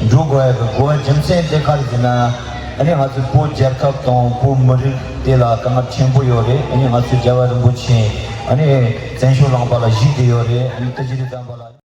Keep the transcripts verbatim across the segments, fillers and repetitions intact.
འགྲོ་དགོས་ཡ་གི་དགོས་པ་རྒྱུ་མཚན་དེ་ག་རེ་ཟེར་ན། ཨ་ནི་ང་ཚོའི་བོད་རྒྱལ་ཁབ་དང་བོད་མི་རིགས་དེ་ལ་དཀའ་ངལ་ཆེན་པོ་ཡོད་རེད། ཨ་ནི་ང་ཚོའི་རྒྱལ་བ་རིན་པོ་ཆེ་ཨ་ནི་བཙན་བྱོལ་ལངས་པ་ལ་གཞིས་བསྡད་ཡོད་རེད། ཨ་ནི་དེ་གཞིས་བསྡད་ཙམ་པ་ལ།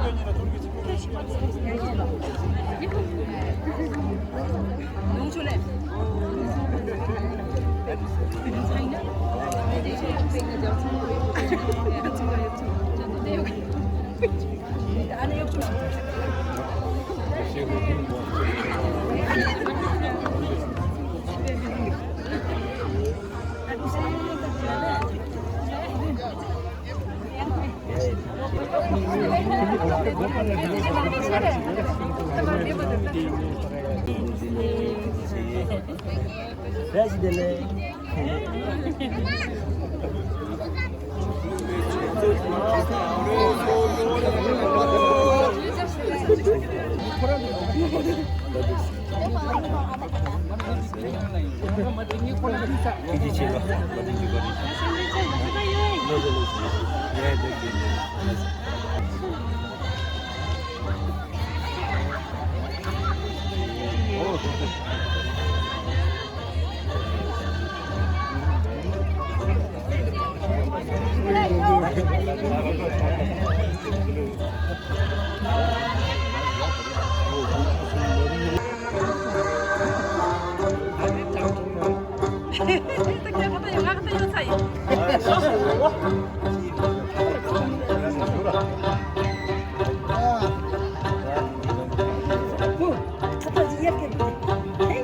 Thank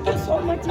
you so much.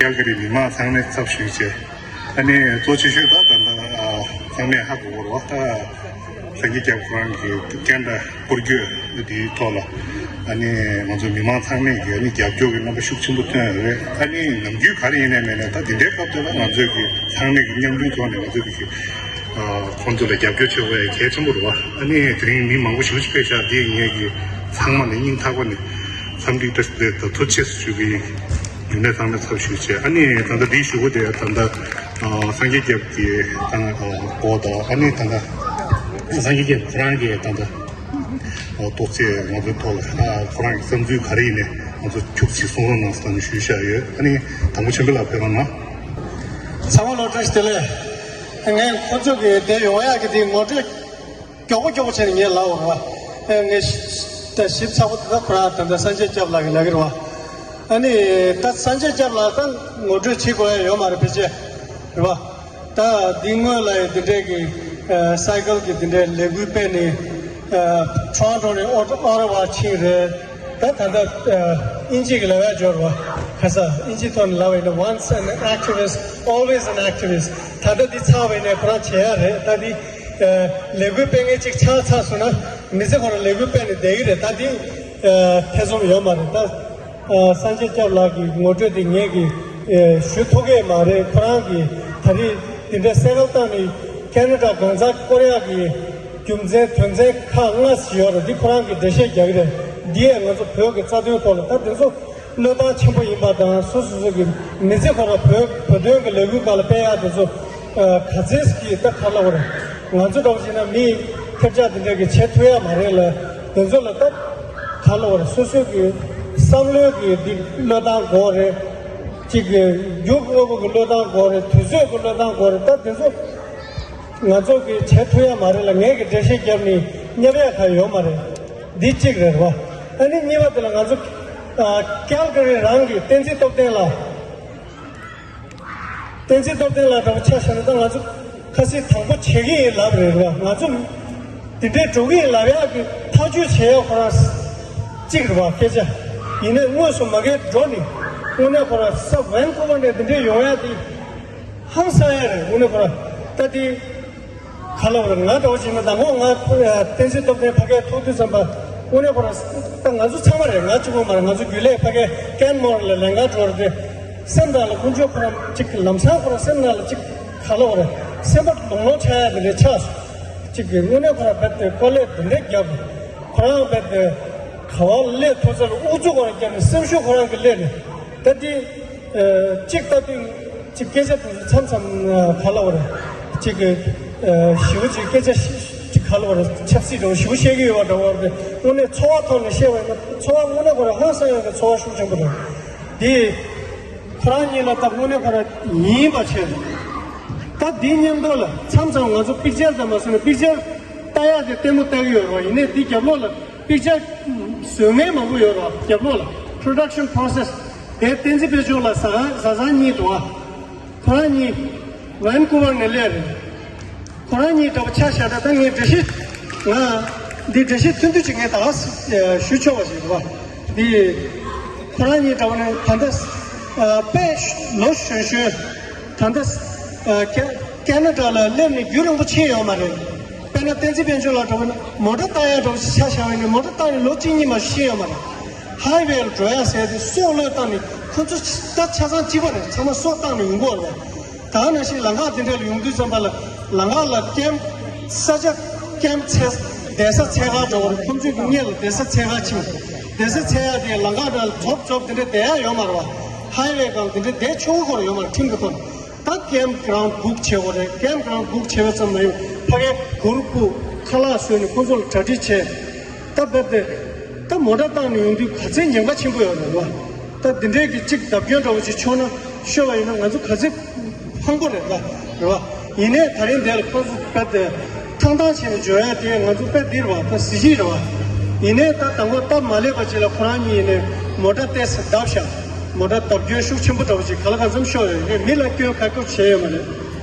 རྒྱ་གར་མི་མང་ཚང་མའི་ཚབ་ཞུས་བྱས། ཨ་ནི་གཙོ་ཆེ་ཤོས་ད་ད་ལྟ་ཚང་མས་ཧ་གོ་གི་རེད་བ། ད་སངས་རྒྱས་སྐྱབས་ཁོ་རང་གི་སྐད་འདྲ་སྐོར་སྐྱོད་དེའི་ཐོག་ལ། ཨ་ནི་ང་ཚོ་མི་མང་ཚང་མས་ཀྱི་ཨ་ནི་རྒྱབ་སྐྱོར་གྱི་རྣམ་པ་ཤུགས་ཆེན་པོ་ཐོན་ཡོད་རེད། ཨ་ནི་ནམ་རྒྱུན་ག་རེ་ཡིན་ནའི་མིན་ནའི་ད་འདི་འདྲའི་སྐབས་དེ་ལ་ང་ཚོས་ཀྱི་ཚང་མས་ཀྱི་མཉམ་འབྲེལ་ཐོག་ནས་ང་ཚོས་ཀྱི་ཨ་ཁོང་ཚོ་ལ་རྒྱབ་སྐྱོར་བྱེད་དགོས་ཡ་གལ་ཆེན་པོ་རེད་བ། ཨ་ནི་དེ་རིང་མི་མང་པོ་ཞེ་པོ་ཅིག་ཕེབས་ཤག་འདི་ངས་ཀྱི་ཚང་མ་ནས་སྙིང་ཐག་པ་ནས་འཚམས་འདྲི་བཀྲ་ཤིས་བདེ་ལེགས་དང་ཐུགས་རྗེ་ཆེ་ཞུ་གི་ཡིན། རྒྱུན་ལས་ཚང་མས་ཚབ་ཞུས་བྱས། ཨ་ནི་ད་ལྟ་འདིའི་ཞུ་སྒོ་དེ་ད་ལྟ་ཨ་སངས་རྒྱས་སྐྱབས་ཀྱི་ད་ཨ་འོག་དང་། ཨ་ནི་ད་ལྟ་སངས་རྒྱས་སྐྱབས་ཁོ་རང་གིས་ད་ལྟ་ཨ་ཏོག་ཙེ་ང་ཚོའི་ཐོག་ལ་ཨ་ཁོ་རང་གི་བསམ་ཚུལ་ག་རེ་ཡིན་ནའི་ང་ཚོ་ཁྱུག་ཅིག་གསུང་རོགས་གནང་ཟེར་ནས་ཞུས་བཞག་ཡོད། ཨ་ནི་དང་པོ་ཆོས་འཕེལ་ལགས་ཕེབས་རོགས་གནང་། ཚང་མ་ལ་བཀྲ་ཤིས་བདེ་ལེགས། ངས་ཁོ་ཚོ་གི་དེ་ཡོང་ཡག་གི་དེ་ངོ་སྤྲོད་མགྱོགས་པོ་མགྱོགས་པོ་བྱས་ནས་ངས་ལབ་པ་རེད་བ། ངས་ད་ཞིབ་ཚགས་པོ་དེ་ད་ཁོ་རང་ད་ལྟ་སངས་རྒྱས་སྐྱབས་ལགས་ཀྱིས་ལབ་ཀྱི་རེད་བ། ཨ་ནི་ད་སངས་རྒྱས་སྐྱབས་ལ་ད་ངོ་སྤྲོད་བྱེད་དགོས་ཡ་ཡོད་མ་རེད་ཕལ་ཆེར། རེད་བ། ད་འདི་སྔོན་ལ་ཡི་འདི་འདྲའི་གི་ཨ་སའི་ཀལ་གི་འདི་འདྲའི་ལས་འགུལ་སྤེལ་ནས་ཨ་ཊོ་རོན་ཊོ་ནས་ཨོ་ཨོ་ཊ་ཝ་ཕྱིན་རེད། ད་ད་ལྟ་ཨ་དབྱིན་ཇི་གི་ལབ་ཡ་འབྱོར་བ། ཁ་ས་དབྱིན་ཇི་ཐོག་ནས་ལབ་པ་ཡིན་ན། Once an activist, always an activist. ད་ལྟ་འདི་ཚར་བ་ཡིན་ན་ཁོ་རང་བྱེད་ཡ་རེད། ད་འདི་ཨ་ལས་འགུལ་སྤེལ་མཁན་གཅིག་ཆགས་ཚར་སོང་ན་མི་ཚེ་ཁོ་རང་ལས་འགུལ་སྤེལ་ནས་བསྡད་ཀྱི་རེད། ད་འདི་ཨ་ཐེ་ཚོམ་ཡོད་མ་རེད། ད་ཨ་སངས་རྒྱས་སྐྱབས་ལགས་ཀྱི་ངོ་སྤྲོད་དེ་ངས་ཀྱིས་ཨ་ཞུ་ཐུབ་ཀྱི་མ་རེད། ཁོ་རང་གིས་ད་རེས་འདི་འདྲའི་སའི་ཀལ་བཏང་ནས་ཁེ་ན་ཌ་གང་ཚ་ཀོ་རི་ཡ་གི་རྒྱུ་མཚན་དོན་ཚན་ཁག་ལྔ་ཞིག་ཡོད་རེད། འདི་ཁོ་རང་གིས་འགྲེལ་བཤད་རྒྱག་གི་རེད། འདི་ཡང་ང་ཚོ་བོད་ཀྱི་རྩ་དོན་ཐོག་ལ་ད་དེ་ཚོ་བློས་བཏང་ཆེན་པོ་ཡིན་པ་དང་། སོ་སོ་སོ་གི་མི་ཚེ་ཁོ་རང་བོད་བོད་དོན་གྱི་ལས་འགུལ་སྒང་ལ་སྤེལ་ཡག་དེ་ཚོ་ཨ་ག་ཚད་ཀྱིས་ད་ག་ལབ་དགོས་རེད། ང་ཚོ་འདྲ་བོ་བྱས་ན་མི་ཐེབས་ཆག་དེ་འདྲ་གི་བྱེད་ཐུབ་ཡ་མ་རེད་ལ། དེ་ཚོ་ལ་ད་ག་ལབ་དགོས་རེད། སོ་སོ་གི་བསམ་བློའི་གི་འདི་བློས་བཏང་དགོས་རེད། གཅིག་གི་མཇུག་དངོས་པོ་གི་བློས་བཏང་དགོས་རེད། དུས་ཚོད་གི་བློས་བཏང་དགོས་རེད། ད་དེ་ཚོ་ང་ཚོ་གི་བྱེད་ཐུབ་ཡ་མ་རེད་ལ། ངས་གི་འགྲེལ་བཤད་བརྒྱབ་ནས་བསྙབ་ཡ་ག་ཡོད་མ་རེད། འདི་གཅིག་རེད་བ། ཨ་ནི་གཉིས་པ་དེ་ལ་ང་ཚོ་ཨ་ཀལ་ཀ་རི་རང་གི་བསྟན་འཛིན་སྟོབས་ལྡན་ལགས། བསྟན་འཛིན་སྟོབས་ལྡན་ལགས་འདྲ་བོ་ཆ་བཞག་ན། ད་ང་ཚོ་ཁ་སང་དང་པོ་བྱེད་ཀྱི་ཡིན་ལབ་རེད་བ། ང་ཚོ་འདི་འདྲའི་འགྲོ་གི་ཡིན་ལབ་ཡག་གི་ཐག་གཅོད་བྱེད་ཡག་ཁོ་རང་གཅིག་རེད་བ། སྐད་ཆ་ཡིན་ནའི་དངོས་སུ་མ་གིར་འགྲོ་ནས་དངོས་གནས་ཁོ་རང་ས་ཝན་ཀུ་ཝར་ནས་འདི་འདྲའི་ཡོང་ཡག་དེ་ཧང་སང་ཡ་རེད། དངོས་གནས་ཁོ་རང་ད་དེ་ག་ལབ་རེད། ང་འདྲ་བོ་བྱས་ན་ད་ངོ་ང་བསྟན་འཛིན་སྟོབས་ལྡན་ཕ་གིར་ཐུག་དུས་ཙམ་པ་དངོས་གནས་ཁོ་རང་ད་ང་ཚོ་ཚང་མ་རེད། ང་གཅིག་པོ་མ་རེད། ང་ཚོ་རྒྱུན་ལས་ཕ་གིར་ཀེན་མོར་ལ་ལས་ཀ་འགྲོ་རེད་དེ། སེམས་ནང་ལ་ཁོང་ཚོས་ཁོ་རང་གཅིག་ལམ་སང་ཁོ་རང་སེམས་ནང་ལ་གཅིག་ག་ལབ་དགོས་རེད། སེམས་པ་ལོང་ལོང་ཆགས་ཡ་དེ་འདྲ་ཆགས་སོང་། གཅིག་གི་དངོས་གནས་ཁོ་རང་རྦད་དེ་དཀའ་ལས་དེ་འདྲ་བརྒྱབ། ཁོ་རང་རྦད་དེ་ག་བ་སླེབས་ཐུབ་ས་ལ་ཨུ་ཚུགས་ཁོ་རང་བརྒྱབ་ནས་སེམས་ཤུགས་ཁོ་རང་གི་སླེབས་ནས། ད་དེ་ཨ་གཅིག་ལྟ་དུས་གཅིག་སྐད་ཆ་དེ་ཚོ་མཚམས་མཚམས་ཨ་ག་ལབ་དགོས་རེད། གཅིག་གི་ཨ་ཞེ་པོ་ཅིག་སྐད་ཆ་ཞིག་ག་ལབ་དགོས་རེད། ཆབ་སྲིད་འདྲ་བོ་ཞེ་པོ་བཤད་ཀྱི་ཡོད་པ་འདྲ་བོ་རེད། དངོས་གནས་ཚོར་བ་ཐོག་ནས་བཤད་པ་ཡིན་ན་ཚོར་བ་དངོས་གནས་ཁོ་རང་ཧང་སང་ཡག་གི་ཚོར་བ་ཤུགས་ཆེན་པོ་རེད། དེ་ཁོ་རང་གཉིས་ལ་ད་དངོས་གནས་ཁོ་རང་ཡིན་པ་བྱས། ད་འདིའི་མཉམ་དུ་ལ་མཚམས་མཚམས་ང་ཚོ་པིག་ཅར་ཙམ་མ་བཟོས་ན། པིག་ཅར་ལྟ་ཡག་དེ་ལྟད་མོ་ལྟ་གི་ཡོད་རེད་བ། ཡིན་ནའི་འདི་རྒྱབ་ལོགས་ལ་པིག་ཅར་བཟོ་མཁན་མང་པོ་ཡོད་རེད་བ། རྒྱབ་ལོགས་ལ་production process དེ་བསྟན་འཛིན་དཔལ་འབྱོར་ལགས་བཟའ་ཚང་གཉིས་འདུག་བ། ཁོ་རང་གཉིས་ཝན་ཀུ་ཝར་ནས་སླེབས་རེད། ཁོ་རང་གཉིས་འདྲ་བོ་ཆ་བཞག་ད། ད་ངས་འགྲེལ་བཤད་ང་འདི་འགྲེལ་བཤད་ཐུང་ཐུང་ཅིག་ངས་ད་ག་ཞུ་ཆོག་པ་ཞིག་རེད་བ། འདི་ཁོ་རང་གཉིས་འདྲ་བོ་ནས་ད་ལྟ་ཨ་དཔེ་ལོ་གཞོན་གཞོན་ད་ལྟ་ཨ་ཁེ་ཁེ་ན་ཌ་ལ་སླེབས་ནས་རྒྱུན་རིང་པོ་ཕྱིན་ཡོད་མ་རེད། དཔེར་ན་བསྟན་འཛིན་དཔལ་འབྱོར་ལགས་འདྲ་བོ་ནས་མོ་ཊ་བཏང་ཡག་འདྲ་བོ་ཞིག་ཆ་བཞག་པ་ཡིན་ན་མོ་ཊ་བཏང་ནས་ལོ་གཅིག་གཉིས་མ་ཕྱིན་ཡོད་མ་རེད། ཧའི་ཝེ་ལ་འགྲོ་ཡག་ཟེར་དེ་སྲོག་བློས་བཏང་ནས། ཁོ་ཚོ་ད་ཆ་ཚང་གཅིག་པ་རེད། ཚང་མ་སྲོག་བཏང་ནས་ཡོང་གི་ཡོད་རེད། ད་ནང་བཞིན་ལམ་ཁ་དེ་འདྲ་ལ་ཡོང་དུས་ཙམ་པ་ལ་ལམ་ཁ་ལ་ཀེམ་ས་ཆ་ཀེམ་ཚད་བསྡད་ས་ཚད་ག་འདྲ་བོ་རེད། ཁོ་ཚོས་ཀྱི་སྔོན་ལ་བསྡད་ས་ཚད་ག་ཕྱིན། བསྡད་ས་ཚད་ཡག་དེ་ལམ་ཁ་འདྲ་ལ་རྫོབ་རྫོབ་དེ་འདྲ་བསྡད་ཡག་ཡོད་མ་རེད་བ། ཧའི་ཝེ་སྒང་དེ་འདྲ་བསྡད་ཆོག་གི་ཡོད་མ་རེད། ཁྲིམས་ཀྱི་ཐོག་ནས། ད་ཀེམ་གྷ་རའུན་ཌི་བུག་བྱེད་དགོས་རེད། ཀེམ་གྷ་རའུན་ཌི་བུག་བྱས་པ་ཙམ་མ་ཡིན། ཕ་གིར་གུར་བརྐུ། ཁ་ལག་བཟོས་ནས་ཁོ་ཚོ་ལ་གྲ་སྒྲིག་བྱས། ད་རྦད་དེ་ད་མོ་ཊ་བཏང་ནས་ཡོང་དུས་ག་ཚད་ཉེན་ཁ་ཆེན་པོ་ཡོད་རེད་བ། ད་འདི་འདྲའི་གི་གཅིག་བརྡབ་སྐྱོན་འདྲ་བོ་ཅིག་ཕྱོགས་ན་ཤོར་བ་ཡིན་ན་ང་ཚོ་ག་ཚད་ཕངས་པོ་རེད་ད། རེད་བ། ཡིན་ནའི་ད་རིང་འདི་ལ་ཁོ་ཚོ་རྦད་དེ་ཐང་ཐང་བྱས་ནས་འབྱོར་ཡག་དེ་ང་ཚོ་དཔེ་འདི་རེད་བ། ད་གཟི་བརྗིད་རེད་བ། ཡིན་ནའི་ད་དང་པོ་སྟབས་མ་ལེགས་པ་ཅིག་ལ་ཁོ་རང་གཉིས་ཡིན་ནའི་མོ་ཊ་ཏོག་ཙམ་བརྡབས་ཤག་མོ་ཊ་བརྡབ་སྐྱོན་ཤུགས་ཆེན་པོ་འདྲ་བོ་ཅིག་ག་ལ་གང་འཚམ་ཤོར་ཡོད་རེད། མི་ལ་སྐྱོན་ག་སྐྱོ་བྱས་ཡོད་མ་རེད།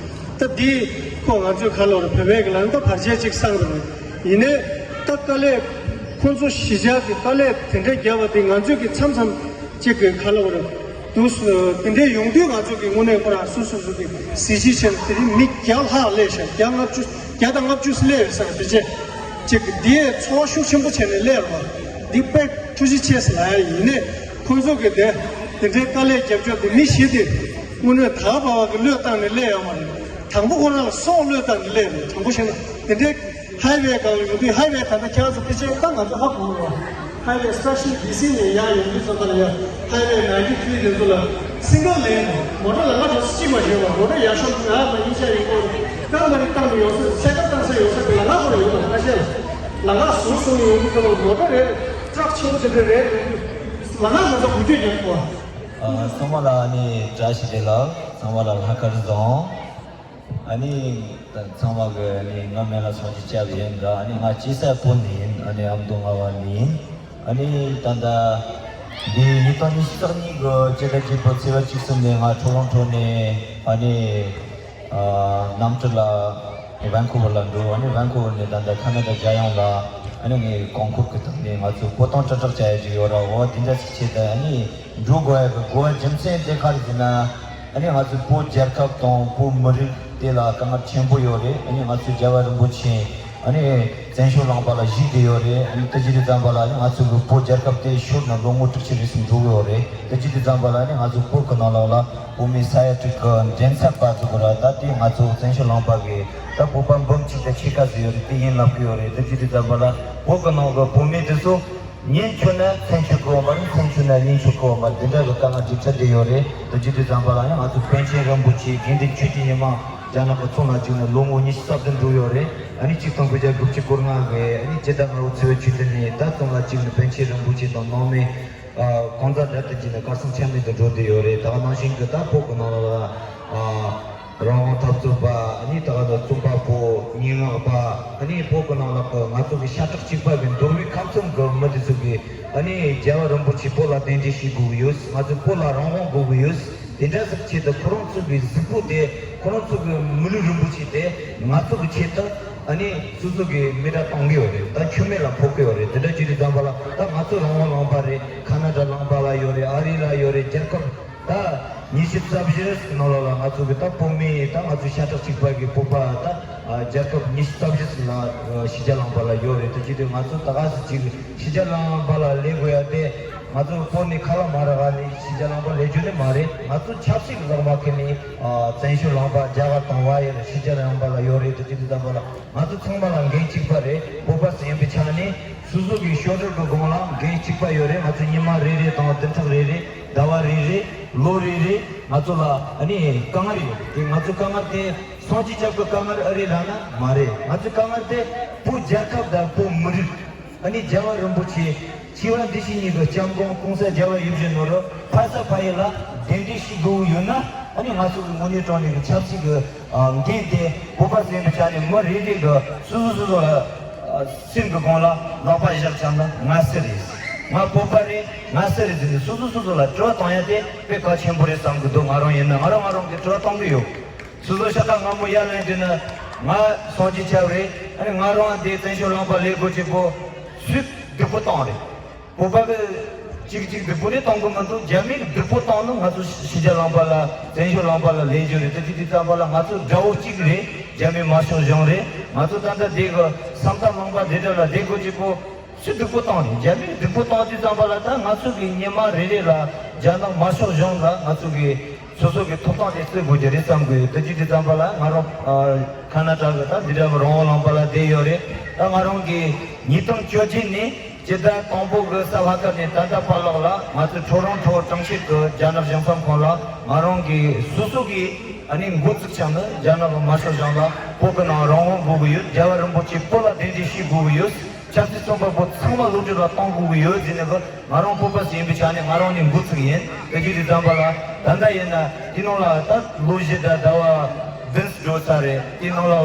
ད་འདི་ཁོ་ང་ཚོས་ག་ལབ་རེད། བོད་པའི་གི་ལ་ད་བར་ཆད་ཅིག་སངས་རེད། ཡིན་ནའི་ད་དཀའ་ལས་ཁོ་ཚོ་གཞིས་ཆགས་ཀྱི་དཀའ་ལས་དེ་འདྲ་བརྒྱབ་པ་དེ་ང་ཚོས་གི་མཚམས་མཚམས་ཅིག་གི་ག་ལབ་རེད། དུས་སུ་དེ་འདྲའི་ཡོང་དུས་ང་ཚོ་གི་དངོས་གནས་ཁོ་རང་སོ་སོ་སོ་གི་གཟི་བརྗིད་ཆེ་ན། དེ་རིང་མི་བརྒྱ་ལྷག་སླེབས་ཤག་བརྒྱ་ལྔ་བཅུ་བརྒྱ་དང་ལྔ་བཅུ་སླེབས་ཡོད་ས་རེད། དེ་བྱས་ཅིག་གི་འདིའི་ཚོར་བ་ཤུགས་ཆེན་པོ་བྱས་ནས་སླེབས་པ་འདི་དཔེ་ཐུགས་རྗེ་ཆེ་ཟེར་ལབ་ཡ་ཡིན། ནའི་ཁོ་ཚོ་གི་དེ་དེ་འདྲའི་དཀའ་ལས་རྒྱབ་སྐྱོར་དེ་མི་བཞི་དེ་དངོས་གནས་ད་བར་བ་གི་བློས་བཏང་ནས་སླེབས་ཡོད་མ་རེད། དང་པོ་ཁོ་རང་ལ་སྲོག་བློས་བཏང་ནས་སླེབས་རེད། དྲང་པོ་བཤད་ན་དེ་འདྲའི་ཧའི་ཝེ་སྒང་ལ་ཡོང་དུས། ཧའི་ཝེ་ད་ལྟ་ཁྱེད་རང་ཚོ་ཕལ་ཆེར་ད་ང་ཚོ་ཧ་གོ་གི་རེད། ཧའི་ཝེ་སི་ཊེ་ཤིན་ཌི་སི་ནས་ཡར་ཡོང་དུས་ཙམ་པ་ལ་ཡ་ཧའི་ཝེ་ནའིན་ཊི་ཐི་རི་དེ་ཚོ་ལ་སིང་གལ་ལེན་མོ་ཊ་ལམ་ཁ་དེ་ཚོ་གཅིག་མ་བྱས་པར་མོ་ཊ་ཡར་ཤོག་ང་མ་ཡིན་ཤ་ཡིན་སྐོར་ཀང་མ་རི་བཏང་ནས་ཡོང་ས། ཚད་བཀག་བཏང་ས་ཡོང་ས་གི་ལམ་ཁ་ཁོ་རང་ཡོད་མ་རེད། ཁ་ཤས་ལ་ལམ་ཁ་ཟུར་བཟུང་ནས་ཡོང་དུས་ཙམ་པ་མོ་ཊ་རེད། ཊ་རག་ཆེན་པོ་དེ་འདྲ་རེད། ལམ་ཁ་ང་ཚོ་འགུལ་སྐྱོད་རྒྱག་དགོས། ཨ། ཚང་མ་ལ་ཨ་ནི་བཀྲ་ཤིས་བདེ་ལེགས། ཚང་མ་ལ་ལྷག་དཀར་བཟང་། ཨ་ནི་ད་ཚང་མ་གི་ཨ་ནི་ང་སྨན་བླ་ཚོགས་གཉིས་སྐྱབས་ཡིན་ད། ཨ་ནི་ང་སྐྱིད་ས་སྤུན་ནི་ཡིན། ཨ་ནི་ཨ་མདོ་རྔ་བ་ནི་ཡིན། ཨ་ནི་ད་ལྟ་ འདི་ཉིས་སྟོང་ཉི་ཤུ་རྩ་གཉིས་ཀྱི་སྤྱི་ཟླ་བརྒྱད་པའི་ཚེས་པ་བཅུ་གསུམ་ནས་ང་ཊོ་རོན་ཊོ་ནས་ཨ་ནི་ཨ་གནམ་གྲུ་ལ་ཝན་ཀུ་ཝར་ལ་འགྲོ། ཨ་ནི་ཝན་ཀུ་ཝར་ནས་ད་ལྟ་ཁ་ན་ཌ་རྒྱལ་ཡོངས་ལ་ཨ་ནི་ངས་གོང་འཁོར་གྱི་ཐོག་ནས་ང་ཚོ་བོད་དོན་དྲིལ་བསྒྲགས་བྱ་ཡ་ཅིག་ཡོད་ར། འོ་དེ་འདྲ་ཞིག་བྱས་ཏེ་ཨ་ནི་འགྲོ་དགོས་ཡ་གི་དགོས་པ་རྒྱུ་མཚན་དེ་ག་རེ་ཟེར་ན། ཨ་ནི་ང་ཚོ་བོད་རྒྱལ་ཁབ་དང་བོད་མི་རིགས་དེ་ལ་དཀའ་ངལ་ཆེན་པོ་ཡོད་རེད། ཨ་ནི་ང་ཚོ་རྒྱལ་བ་རིན་པོ་ཆེ་ཨ་ནི་བཙན་བྱོལ་ལུང་པ་ལ་བཞུགས་བསྡད་ཡོད་རེད། ཨ་ནི་དེ་བྱེད་དུས་ཙམ་པ་ལ་ཨ་ནི་ང་ཚོ་གི་བོད་རྒྱལ་ཁབ་དེ་ཤོར་ནས་ལོ་ངོ་དྲུག་ཅུ་རེ་ཟུང་འགྲོ་གི་ཡོད་རེད། དེ་བྱེད་དུས་ཙམ་པ་ལ་ཨ་ནི་ང་ཚོ་བོད་ཀྱི་ནང་ལོགས་ལ་བོད་མི་ས་ཡ་དྲུག་གི་མགྲིན་ཚབ་པ་ཚོ་གི་ར། ད་དེ་ང་ཚོ་བཙན་བྱོལ་ལུང་པ་གི་ད་བོད་པ་འབུམ་གཅིག་དང་ཕྱེད་ཀ་ཟིག་ཡོད་རེད། དེ་ཡིན་ལབ་ཀྱི་ཡོད་རེད། དེ་བྱེད་དུས་ཙམ་པ་ལ་བོད་ཀྱི་ནང་གི་བོད་མི་དེ་ཚོ་ཉན་ཆོག་ན་མཚན་ཆོག་གི་ཡོད་མ་རེད། མཚན་ཆོག་ན་ཉན་ཆོག་གི་ཡོད་མ་རེད། དེ་འདྲ་གི་དཀའ་ངལ་འདི་འཕྲད་བསྡད་ཡོད་རེད། དེ་བྱེད་དུས་ཙམ་པ་ལ་ཡང་ང་ཚོ་པཎ་ཆེན་རིན་པོ་ཆེ་དགེ་འདུན་ཆོས་ཀྱི་ཉི་མ་རྒྱ་ནག་གི་བཙོན་ལ་བཅུག་ནས་ལོ་ངོ་ཉི་ཤུ་རྩ་བདུན་འགྲོ་ཡོད་རེད། ཨ་ནི་གཅིག་སྟོང་དགུ་བརྒྱ་དགུ་བཅུ་གོ་ལྔ་གི་ཨ་ནི་སྤྱི་ཟླ་ལྔ་པའི་ཚེས་པ་བཅུ་བདུན་ནས་ད་བཙོན་ལ་བཅུག་ནས་པཎ་ཆེན་རིན་པོ་ཆེ་དང་ནང་མི་ཨ་གང་ཟག་འདྲ་དེ་བྱས་ནས་གར་སོང་ཆ་མེད་དུ་འགྲོ་བསྡད་ཡོད་རེད། ད་ག་ནང་བཞིན་གྱི་ད་བོད་ཀྱི་ནང་ལ་ཨ། རང་དབང་འཐབ་རྩོད་པ། ཨ་ནི་ད་ག་ནང་རྩོམ་པ་པོ། སྙན་ངག་པ། ཨ་ནི་བོད་ཀྱི་ནང་ལ་གི་ང་ཚོ་གི་ཤ་ཁྲག་གཅིག་པ་གི་འདོར་བའི་ཁམས་གསུམ་གི་མི་དེ་ཚོ་གི་ཨ་ནི་རྒྱལ་བ་རིན་པོ་ཆེ་བོད་ལ་གདན་འདྲེན་བྱེད་དགོས་ཀྱི་ཡོད། ང་ཚོ་བོད་ལ་རང་དབང་དགོས་ཀྱི་ཡོད། དེ་འདྲ་ཟེར་ཆེད་དུ་ཁོ་རང་ཚོ་གི་གཟུགས་པོ་དེ། ཁོ་རང་ཚོ་གི་མི་ལུས་རིན་པོ་ཆེ་དེ་ང་ཚོ་གི་ཆེད་དུ་ཨ་ནི་སོ་སོ་གི་མི་དགྲ་བཏང་གི་ཡོད་རེད། ད་ཆོ་མེད་ལ་ཕོག་གི་ཡོད་རེད། དེ་འདྲ་བྱེད་དུས་ཙམ་པ་ལ་ད་ང་ཚོ་རང་དབང་ལུང་པ་རེད། ཁ་ན་ཌ་ལུང་པ་ལ་ཡོད་རེད། ཨ་རི་ལ་ཡོད་རེད། རྒྱལ་ཁབ་ད་ཉི་ཤུ་རྩ་བཞི་ནང་ལོགས་ལ་ང་ཚོ་གི་ད་བོད་མི་ད་ང་ཚོ་ཤ་ཁྲག་གཅིག་པ་གི་བོད་པ་ད་རྒྱལ་ཁབ་ཉི་ཤུ་རྩ་བཞི་ལ་ཕྱི་རྒྱལ་ལུང་པ་ལ་ཡོད་རེད། དེ་བྱེད་དུས་ང་ཚོ་ད་ག་ཟེ་ཅིག་ཕྱི་རྒྱལ་ལུང་པ་ལ་སླེབས་དགོས་ཡ་དེ་ང་ཚོ་བོད་ནས་ཁ་ལག་མ་རག་ནས་ཕྱི་རྒྱལ་ལུང་པ་སླེབས་རྒྱུ་ནི་མ་རེད། ང་ཚོ་ཆབ་སྲིད་ཀྱི་ལག་པ་ཁེལ་ནས་བཙན་བྱོལ་ལུང་པ་རྒྱ་གར་དང་བ་ཡི་ཕྱི་རྒྱལ་ལུང་པ་ལ་ཡོད་རེད། དེ་བྱེད་དུས་ཙམ་པ་ལ། ང་ཚོ་ཚང་མ་ལ་འགན་གཅིག་པ་རེད། བོད་པ་ཟེར་ཡིན་པའི་ཆ་ནས་སོ་སོ་གི་ཤོག་དྲིལ་གི་སྒང་ལ་འགན་གཅིག་པ་ཡོད་རེད། ང་ཚོ་ཉི་མ་རེ་རེ་དང་བདུན་ཕྲག་རེ་རེ། ཟླ་བ་རེ་རེ། ལོ་རེ་རེ་ང་ཚོ་ལ་ཨ་ནི་དཀའ་ངལ་ཡོད་རེད། ང་ཚོ་དཀའ་ངལ་དེ་སངས་རྒྱས་སྐྱབས་ཀྱི་དཀའ་ངལ་ཨེ་རེད་ལབ་ན་མ་རེད། ང་ཚོ་དཀའ་ངལ་དེ་བོད་རྒྱལ་ཁབ་དང་བོད་མི་རིགས། ཨ་ནི་རྒྱལ་བ་རིན་པོ་ཆེ་སྐྱེ་བ་འདི་ཕྱི་གཉིས་ཀྱི་སྐྱབས་མགོན་གོང་ས་རྒྱལ་བ་ཡིད་བཞིན་ནོར་བུ་ཕ་ས་ཕ་ཡུལ་ལ་གདན་འདྲེན་ཞུ་དགོས་ཡོད་ན། ཨ་ནི་ང་ཚོ་གི་དངོས་གནས་དྲང་གནས་ཀྱི་ཆབ་སྲིད་ཀྱི་ཨ་འགན་དེ་བོད་པ་ཟེར་བའི་ཆ་ནས་མི་རེ་རེ་གི་སོ་སོ་སོ་སོ་ལ་ཨ་སེམས་ཀྱི་སྒང་ལ་ལག་པ་བཞག་བྱས་ན། ང་སུ་རེད། ང་བོད་པ་རེད། ང་སུ་རེད་ཟེར་ནས་སོ་སོ་སོ་སོ་ལ་དྲི་བ་བཏང་ཡ་དེ་དཔེ་གལ་ཆེན་པོ་རེད་བསམ་གྱི་འདུག་ང་རང་ཡིན་ན་ང་རང་ང་རང་གི་དྲི་བ་བཏང་གི་ཡོད། སོ་སོ་ཤ་ཁྲག་སྔ་མོ་ཡར་ལེན་དུས་ན་ང་སངས་རྒྱས་ཆགས་རེད། ཨ་ནི་ང་རང་དེ་བཙན་བྱོལ་ལུང་པ་ལས་སྒོ་བྱེད་པོ་སུས་སྡིག་པོ་བཏང་རེད། བོད་པ་གི་གཅིག་གཅིག་སྡིག་པོ་ནི་བཏང་གི་མི་འདུག་རྒྱ་མིས་སྡིག་པོ་བཏང་ནི་ང་ཚོ་ཕྱི་རྒྱལ་ལུང་པ་ལ་བཙན་བྱོལ་ལུང་པ་ལ་ལས་རྒྱུ་རེད། དེ་དུས་དུས་ཙམ་པ་ལ་ང་ཚོ་དགྲ་བོ་གཅིག་རེད། རྒྱ་མི་དམར་ཤོག་གཞུང་རེད། ང་ཚོ་ད་ལྟ་དེ་གི་ས་མཐའ་མང་པ་དེ་འདྲ་ལ་བསྡད་དགོས་གཅིག་པོ་སུས་སྡིག་པོ་བཏང་རེད། རྒྱ་མིས་སྡིག་པོ་བཏང་དུས་ཙམ་པ་ལ་ད་ང་ཚོ་གི་ཉི་མ་རེ་རེ་ལ་རྒྱ་ནག་དམར་ཤོག་གཞུང་ལ་ང་ཚོ་གི་སོ་སོ་གི་ཐོབ་ཐང་དེ་རྩོད་དགོས་ཀྱི་རེད་བསམ་གི་ཡོད། དེ་བྱེད་དུས་ཙམ་པ་ལ་ང་རང་ཨ་ཁ་ན་ཌ་གི་ད་འདི་འདྲ་གི་རང་དབང་ལུང་པ་ལ་བསྡད་ཡོད་རེད། ད་ང་རང་གི་ཉིས་སྟོང་བཅོ་བརྒྱད་ནས་སྤྱི་ཟླ་དང་པོ་གི་གཟའ་ལྷག་དཀར་ནས་ད་ལྟ་བར་ལོགས་ལ་ང་ཚོ་ཊོ་རོན་ཊོ་གྲོང་ཁྱེར་གི་རྒྱ་ནག་གཞུང་ཚབ་ཁང་ལ་ང་རང་གི་སོ་སོ་གི་ཨ་ནི་འགོ་བཙུགས་བྱས་ནས་རྒྱ་ནག་གི་དམར་ཤོག་གཞུང་ལ་བོད་གི་ནང་རང་དབང་དགོས་གི་ཡོད། རྒྱལ་བ་རིན་པོ་ཆེ་བོད་ལ་གདན་འདྲེན་ཞུ་དགོས་གི་ཡོད། ཆབ་སྲིད་བཙོན་པ་པོ་ཚང་མ་གློད་གྲོལ་ལ་གཏོང་དགོས་ཀྱི་ཡོད་ཟེར་ནས་གི་ང་རང་བོད་པ་ཞིག་ཡིན་པའི་ཆ་ནས་ང་རང་ནས་འགོ་ཚུགས་ཡིན། དེ་བྱེད་དུས་ཙམ་པ་ལ་ད་ལྟ་ཡིན་ན་དེ་ནང་ལ་ད་ལོ་བཞི་དང་ཟླ་བ་བདུན་འགྲོ་ཚར་རེད། དེ་ནང་ལ་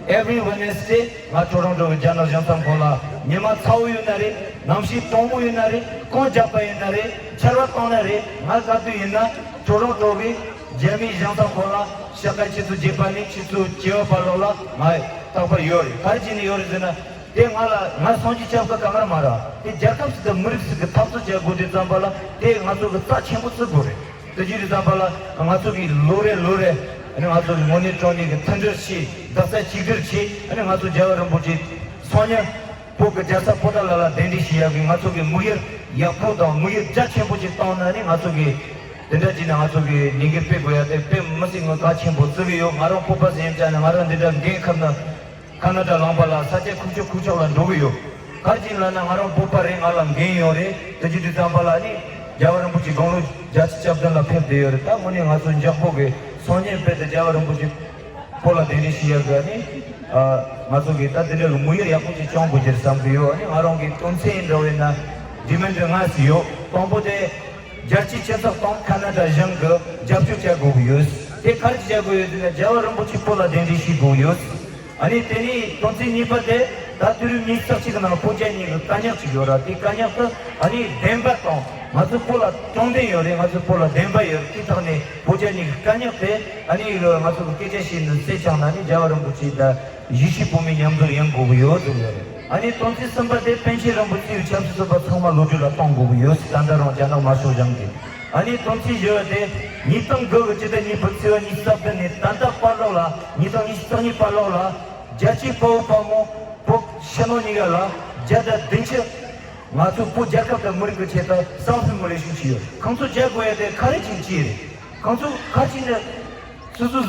ལ་every Wednesday ང་ཊོ་རོན་ཊོ་གི་རྒྱ་ནག་གཞུང་ཚབ་ཁང་ལ་ཉི་མ་ཚ་བོ་ཡོད་ན་རེད། གནམ་གཤིས་གྲང་མོ་ཡོད་ན་རེད། རྐང་རྒྱག་པ་ཡིན་ན་རེད། ཆར་པ་བཏང་ན་རེད། ང་ག་དུས་ཡིན་ན་ཊོ་རོན་ཊོ་གི་རྒྱ་མིའི་གཞུང་ཚབ་ཁང་ལ་ཤ་ཁ་ཆུ་ཚོད་བརྒྱད་པ་ནས་ཆུ་ཚོད་བཅུ་པ་བར་ལོགས་ལ་ང་རྟག་པར་ཡོད་རེད། ག་རེ་བྱས་ནས་ཡོད་རེད་ཟེར་ན། དེ་ང་ལ་ང་སངས་རྒྱས་སྐྱབས་ཀྱི་དཀའ་ངལ་མ་རེད། དེ་རྒྱལ་ཁབ་ཞིག་དང་མི་རིགས་ཤིག་གི་འཐབ་རྩོད་བྱ་དགོས་དུས་ཙམ་པ་ལ་དེ་ང་ཚོ་གི་རྩ་ཆེན་པོ་བརྩི་དགོས་རེད། དེ་བྱེད་དུས་ཙམ་པ་ལ་ང་ཚོ་གི་ལོ་རེ་ལོ་རེ་ཨ་ནི་ང་ཚོ་གི་དངོས་གནས་དྲང་གནས་ཀྱི་མཐུན་སྒྲིལ་བྱེད། རྡོག་རྩ་གཅིག་སྒྲིལ་བྱེད། ཨ་ནི་ང་ཚོ་རྒྱལ་བ་རིན་པོ་ཆེ་སང་ཉིན་བོད་ཀྱི་རྒྱལ་ས་པོ་ཏཱ་ལ་ལ་གདན་འདྲེན་ཞུ་ཡག་གི་ང་ཚོ་གི་དམིགས་ཡུལ་ཡག་པོ་དང་དམིགས་ཡུལ་རྒྱ་ཆེན་པོ་ཅིག་བཏང་ན་ཨ་ནི་ང་ཚོ་གི་དེ་འདྲ་བྱས་ན་ང་ཚོ་གི་ལས་འགུལ་སྤེལ་དགོས་ཡ་དེ་དཔེ་མི་སྲིད་ངོ་གལ་ཆེན་པོ་བརྩི་གི་ཡོད། ང་རང་བོད་པ་ཟེར་ཡིན་ཙང་ནས་ང་རང་འདི་འདྲ་འགན་ཁུར་ནས། ཁ་ན་ཌ་ལུང་པ་ལ་ས་ཆ་ཁུག་ཀྱོག་ཁུག་ཀྱོག་ལ་འགྲོ་གི་ཡོད། ག་རེ་བྱས་ལབ་ན་ང་རང་བོད་པ་རེད། ང་ལ་འགན་ཡོད་རེད། དེ་བྱེད་དུས་ཙམ་པ་ལ་ནི་རྒྱལ་བ་རིན་པོ་ཆེ་དགུང་ལོ་བརྒྱད་ཅུ་གྱ་བདུན་ལ་ཕེབས་བསྡད་ཡོད་རེད། ད་དངོས་གནས་ང་ཚོ་འཇག་པོ་གི་སང་ཉིན་དཔེ་དེ་རྒྱལ་བ་རིན་པོ་ཆེ་བོད་ལ་གདན་འདྲེན་ཞུ་ཡག་གི་ནི་ང་ཚོ་གི་ད་དེ་འདྲ་གི་དམིགས་ཡུལ་ཡག་པོ་ཅིག་བཅངས་དགོས་ཀྱི་རེད་བསམ་གི་ཡོད། ཨ་ནི་ང་རང་གི་དོན་ཚན་འདྲ་བོ་ཡིན་ན་ཌི་མན་ཌི་ལྔ་ཙམ་ཡོད། དང་པོ་དེ། རྒྱལ་སྤྱིའི་སྤྱི་ཚོགས་དང་ཁ་ན་ཌ་གཞུང་གི་རྒྱབ་སྐྱོར་བྱ་དགོས་ཀྱི་ཡོད། དེ་ག་རེ་བྱ་དགོས་ཡོད་ཟེར་ན་རྒྱལ་བ་རིན་པོ་ཆེ་བོད་ལ་གདན་འདྲེན་ཞུ་དགོས་ཡོད། ཨ་ནི་དེ་ནས་དོན་ཚན་གཉིས་པ་དེ་ད་དུས་རབས་ཉི་ཤུ་རྩ་གཅིག་གི་ནང་བོད་རྒྱ་གཉིས་ཀྱི་དཀའ་རྙོག་ཅིག་ཡོད་ར། དེ་དཀའ་རྙོག་དེ་ཨ་ནི་བདེན་པ་དང་ང་ཚོ་བོད་ལ་དྲང་བདེན་ཡོད་རེད། ང་ཚོ་བོད་ལ་བདེན་པ་ཡོད་རེད། དེ་ཐོག་ནས་བོད་རྒྱ་གཉིས་ཀྱི་དཀའ་རྙོག་དེ་ཨ་ནི་ང་ཚོ་གི་སྐད་ཆ་བཤད་ནས་སེལ་ཆོག་ན་ནི་རྒྱལ་བ་རིན་པོ་ཆེ་དང་ཡེ་ཤེས་བོད་མི་མཉམ་འཛོམས་ཡོང་དགོས་ཀྱི་ཡོད་ཟེར་ཡོད་རེད། ཨ་ནི་དོན་ཚན་གསུམ་པ་དེ་པཎ་ཆེན་རིན་པོ་ཆེའི་ཆབ་སྲིད་བཙོན་པ་ཚང་མ་གློད་གྲོལ་ལ་གཏོང་དགོས་ཀྱི་ཡོད་ཟེར། ད་ལྟ་རང་རྒྱ་ནག་དམར་ཤོག་གཞུང་གིས། ཨ་ནི་དོན་ཚན་བཞི་པ་དེ་ཉིས་སྟོང་དགུ་གི་ཕྱི་ཟླ་གཉིས་པའི་ཚེས་པ་ཉི་ཤུ་རྩ་བདུན་ནས་ད་ལྟ་བར་ལོགས་ལ། ཉིས་སྟོང་ཉི་ཤུ་རྩ་གཉིས་བར་ལོགས་ལ་རྒྱལ་གཅེས་དཔའ་བོ་དཔའ་མོ་བོད་ཕྱི་ནང་གཉིས་ཀ་ལ་བརྒྱ་དང་བདུན་ཅུ་ང་ཚོ་བོད་རྒྱལ་ཁབ་དང་མི་རིགས་ཀྱི་ཆེད་དུ་བསམ་ཤེས་མི་ལེགས་ཤིང་བྱས་ཡོད། ཁོང་ཚོ་རྒྱལ་དགོས་ཡ་དེ་ག་རེ་བྱས་ནས་བྱས་རེད། ཁོང་ཚོ་ག་རེ་བྱས་ནས་སོ་སོ་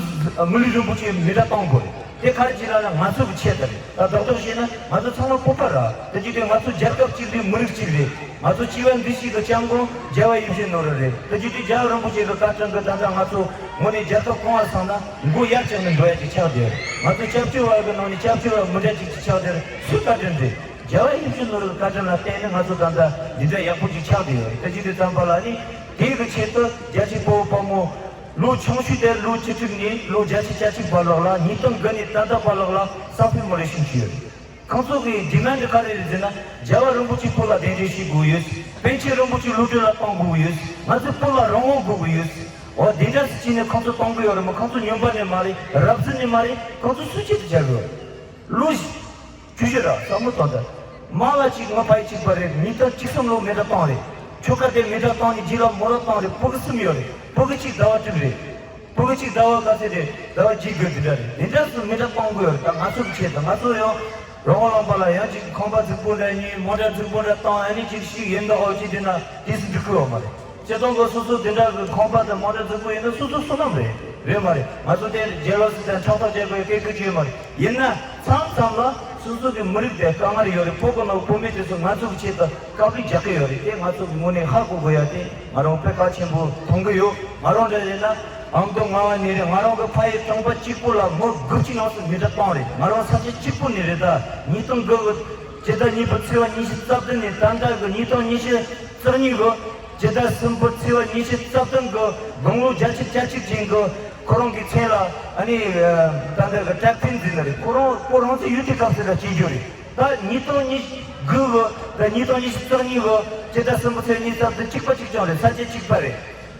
མི་ལུས་རིན་པོ་ཆེ་མེ་མདའ་གཏོང་དགོས་རེད། དེ་ག་རེ་བྱས་ལབ་ན་ང་ཚོ་གི་ཆེད་དུ་རེད། ད་རྡོག་རྡོག་བཤད་ན་ང་ཚོ་ཚང་མ་བོད་པ་རེད། དེ་བྱས་དུས་ང་ཚོ་རྒྱལ་ཁབ་གཅིག་རེད། མི་རིགས་གཅིག་རེད། ང་ཚོ་སྤྱི་བོ་འདི་ཞིག་གི་སྐྱབས་མགོན་རྒྱལ་བ་ཡིད་བཞིན་ནོར་བུ་རེད། དེ་བྱས་དུས་རྒྱལ་བ་རིན་པོ་ཆེ་གི་བཀའ་དྲིན་གྱིས་ད་ལྟ་ང་ཚོ་དངོས་གནས་རྒྱལ་ཁབ་གོང་བ་སོང་ན་མགོ་ཡར་བཀྱགས་ནས་འགྲོ་ཡ་ཅིག་ཆགས་བསྡད་ཡོད་རེད། ང་ཚོ་སྐྱབས་བཅོལ་བ་གི་ནང་ནས་སྐྱབས་བཅོལ་བ་མི་འདྲ་ཅིག་ཅིག་ཆགས་བསྡད་ཡོད་རེད། སུའི་བཀའ་དྲིན་རེད། རྒྱལ་བ་ཡིད་བཞིན་ནོར་བུའི་བཀའ་དྲིན་ལ་བརྟེན་ནས་ང་ཚོ་ད་ལྟ་འདི་འདྲ་ཡག་པོ་ཅིག་ཆགས་བསྡད་ཡོད་རེད། དེ་བྱས་དུས་ཙམ་པ་ལ་ནི་དེ་གི་ཆེད་དུ་རྒྱལ་གཅེས་དཔའ་བོ་དཔའ་མོ་ལོ་ཆུང་ཤོས་དེ་ལོ་བཅུ་དྲུག་ནས་ལོ་བརྒྱད་ཅུ་གྱ་གཅིག་བར་ལོགས་ལ། ཉིས་སྟོང་དགུ་ནས་ད་ལྟ་བར་ལོགས་ལ་བསམ་ཤེས་མི་ལེགས་ཤིང་བྱས་ཡོད་རེད། ཁོང་ཚོ་གི་ཌི་མན་ཌི་ག་རེ་རེད་ཟེར་ན། རྒྱལ་བ་རིན་པོ་ཆེ་བོད་ལ་གདན་འདྲེན་བྱེད་དགོས་ཡོད། པཎ་ཆེན་རིན་པོ་ཆེ་གློད་གྲོལ་ལ་གཏོང་དགོས་ཡོད། ང་ཚོ་བོད་ལ་རང་དབང་དགོས་ཀྱི་ཡོད། འོ་དེ་འདྲ་ཟེར་བྱས་ནས་ཁོང་ཚོ་གཏོང་གི་ཡོད་རེད་མོད། ཁོང་ཚོ་སྨྱོན་པ་ནི་མ་རེད། རབ་བརྗོད་ནི་མ་རེད། ཁོང་ཚོ་སུའི་ཆེད་དུ་བྱ་གི་ཡོད་རེད། ལོ་བཅུ་བཞི་ར་བསམ་བློ་གཏོང་དང་། མ་ལ་གཅིག་ང་ཕ་ཡུལ་གཅིག་པ་རེད། ཉིས་སྟོང་བཅུ་གསུམ་ལོ་མེ་མདའ་བཏང་རེད། ཁྱོ་ག་དེ་མེ་མདའ་བཏང་ནས་རྗེས་ལ་མོ་རང་བཏང་རེད། ཕྲུ་གུ་གསུམ་ཡོད་རེད། ཕྲུ་གུ་གཅིག་ཟླ་བ་དྲུག་རེད། ཕྲུ་གུ་གཅིག་ཟླ་བ་ག་ཚོད་རེད། ཟླ་བ་བརྒྱད་དགུ་དེ་འདྲ་རེད། དེ་འདྲ་སུ་མེ་མདའ་བཏང་དགོས་ཡོད་རེད། ད་ང་ཚོ་གི་ཆེད་དུ་ང་ཚོ་ཡང་རང་དབང་ལུང་པ་ལ་ཡང་ཅིག་ཁང་པ་རྫིག་པོ་འདྲ་གཉིས་མོ་ཊ་རྫིག་པོ་འདྲ་བཏང་ཨ་ནི་ཅིག་ཤིག་ཡིན་མདོག་ཨོ་ཅིག་དེ་ན་དེ་སུ་འགྲིག་གི་ཡོད་མ་རེད། སྤྱིར་བཏང་གི་སོ་སོ་དེ་འདྲ་གི་ཁང་པ་དང་མོ་ཊ་རྫིག་པོ་ཡིན་ན་སོ་སོ་བསོད་ནམས་རེད། རེད་མ་རེད། ང་ཚོ་དེ་ཇེ་ལོ་སི་དང་ཕྲག་དོག་བྱེད་དགོས་སྐད་ཁུར་གྱི་ཡོད་མ་རེད། ཡིན་ན་མཚམས་མཚམས་ལ་སོ་སོ་གི་མི་རིགས་དེ་དཀའ་ངལ་ཡོད་རེད། བོད་གི་ནང་བོད་མི་དེ་ཚོ་ང་ཚོ་གི་ཆེད་དུ་དཀའ་ལས་རྒྱག་གི་ཡོད་རེད། དེ་ང་ཚོ་གི་ངོས་ནས་ཧ་གོ་དགོས་ཡ་དེ་ང་རང་དཔེ་གལ་ཆེན་པོ་མཐོང་གི་ཡོད། ང་རང་འདྲ་ཡིན་ན་ཨ་མདོ་རྔ་བ་ནས་རེད། ང་རང་གི་ཕ་ཡུལ་གྲོང་པ་གཅིག་པོ་ལ་མི་དགུ་བཅུ་ནང་སུ་མེ་མདའ་བཏང་རེད། ང་རང་ས་ཆ་གཅིག་པོ་ནས་རེད། ད་ཉིས་སྟོང་དགུ་གི་ཕྱི་ཟླ་གཉིས་པའི་ཚེས་པ་ཉི་ཤུ་རྩ་བདུན་ནས་ད་ལྟ་གི་ཉིས་སྟོང་ཉི་ཤུ་རྩ་གཉིས་གི་ཕྱི་ཟླ་གསུམ་པའི་ཚེས་པ་ཉི་ཤུ་རྩ་བདུན་གི་དགུང་ལོ་བརྒྱད་ཅུ་གྱ་གཅིག་ཅན་གི་ཁོ་རང་གི་མཚན་ལ་ཨ་ནི་ད་ལྟ་གི་ཀྲེག་ཐེན་འཛིན་ནི་རེད། ཁོ་རང་ཁོ་རང་ཚོ་ཡུལ་དེ་སྐབས་སུ་ལ་སྐྱེས་རྒྱུ་རེད། ད་ཉིས་སྟོང་ཉི་ཤུ་དགུ་གི་ད་ཉིས་སྟོང་ཉི་ཤུ་རྩ་གཉིས་གི་ཕྱི་ཟླ་གསུམ་པའི་ཚེས་ཉི་ཤུ་རྩ་བདུན་གཅིག་པ་གཅིག་རྐྱང་རེད། ས་ཆ་གཅིག་པ་རེད།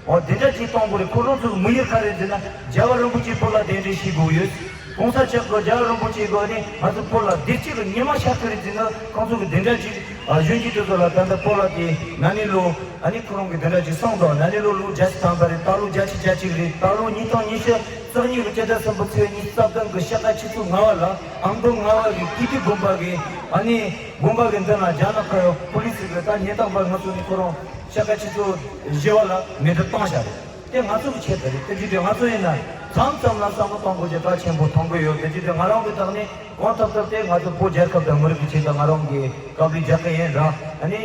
འོ་དེ་འདྲ་ཅིག་གཏོང་དགོས་རེད། ཁོ་རང་ཚོ་གི་དམིགས་ཡུལ་ག་རེ་ཟེར་ན་རྒྱལ་བ་རིན་པོ་ཆེ་བོད་ལ་གདན་འདྲེན་བྱེད་དགོས་ཡོད། གོང་ས་མཆོག་གི་རྒྱལ་བ་རིན་པོ་ཆེ་གི་ནི་ང་ཚོ་བོད་ལ་བདེ་སྐྱིད་ཀྱི་ཉི་མ་ཤར་གི་རེད་ཟེར་ན་ཁོང་ཚོ་གི་དེ་འདྲ་ཅིག་གཞོན་སྐྱེས་དེ་ཚོ་ལ་ད་ལྟ་བོད་ལ་དེ་ན་ནིང་ལོ་ཨ་ནི་ཁོ་རང་གི་དེ་འདྲ་ཅིག་གསུངས་འདུག་ན་ནིང་ལོ་ལོ་བརྒྱད་ཅུ་ཐམ་པ་རེད། ད་ལོ་བརྒྱད་ཅུ་གྱ་གཅིག་རེད། ད་ལོ་ཉིས་སྟོང་ཉི་ཤུ་རྩ་གཉིས་ཀྱི་ཕྱི་ཟླ་གསུམ་པའི་ཚེས་ཉི་ཤུ་རྩ་བདུན་གྱི་ཕྱི་ཟླ་ཆུ་ཚོད་ལྔ་པ་ལ་ཨ་མདོ་རྔ་བ་གི་ཀིརྟི་དགོན་པ་གི་ཨ་ནི་དགོན་པ་གི་མདུན་ལ་རྒྱ་ནག་གི་པུ་ལི་སི་གི་ད་ཉེན་རྟོག་པ་ང་ཚོ་ནི་ཁོ་རང་ཕྱི་ཟླ་ཆུ་ཚོད་བཞི་པ་ལ་མེ་མདའ་བཏང་བཞག་རེད། དེ་ང་ཚོ་གི་ཆེད་དུ་རེད། དེ་བྱས་དུས་ང་ཚོ་ཡིན་ན་མཚམས་མཚམས་ལ་བསམ་བློ་གཏོང་དགོས་ཀྱི་གལ་ཆེན་པོ་མཐོང་གི་ཡོད། དེ་བྱས་དུས་ང་རང་གི་ཐོག་ནས་གང་ཐུབ་ཐུབ་དེ་ང་ཚོ་བོད་རྒྱལ་ཁབ་དང་མི་རིགས་ཀྱི་ཆེད་དུ་ང་རང་གི་དཀའ་ལས་རྒྱག་གི་ཡིན་ར། ཨ་ནི་